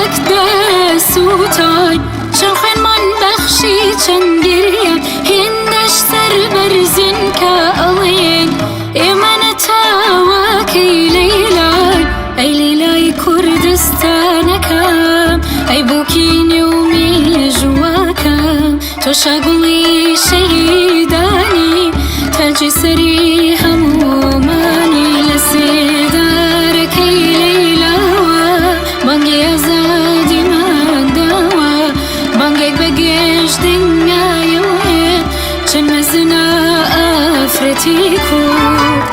یەک دەسووتاین، چەند خوێنمان بەخشی چەند گریان، هێندەش سەربەرزین کە ئەڵێن ئێمە نەتەوەکەی لەیلاین. ئەی لەیلای کوردستانەکەم، ئەی بووکی نێو مێژووەکەم، تۆ شاگوڵی شەهیدانی، تاجی سەری هەموومانی. لە سێدارەکەی لەیلاوە بانگی ئازادیمان داوە، بانگێک بە گشت دنیایەوە، چەند مەزنە ئافرەتی کورد.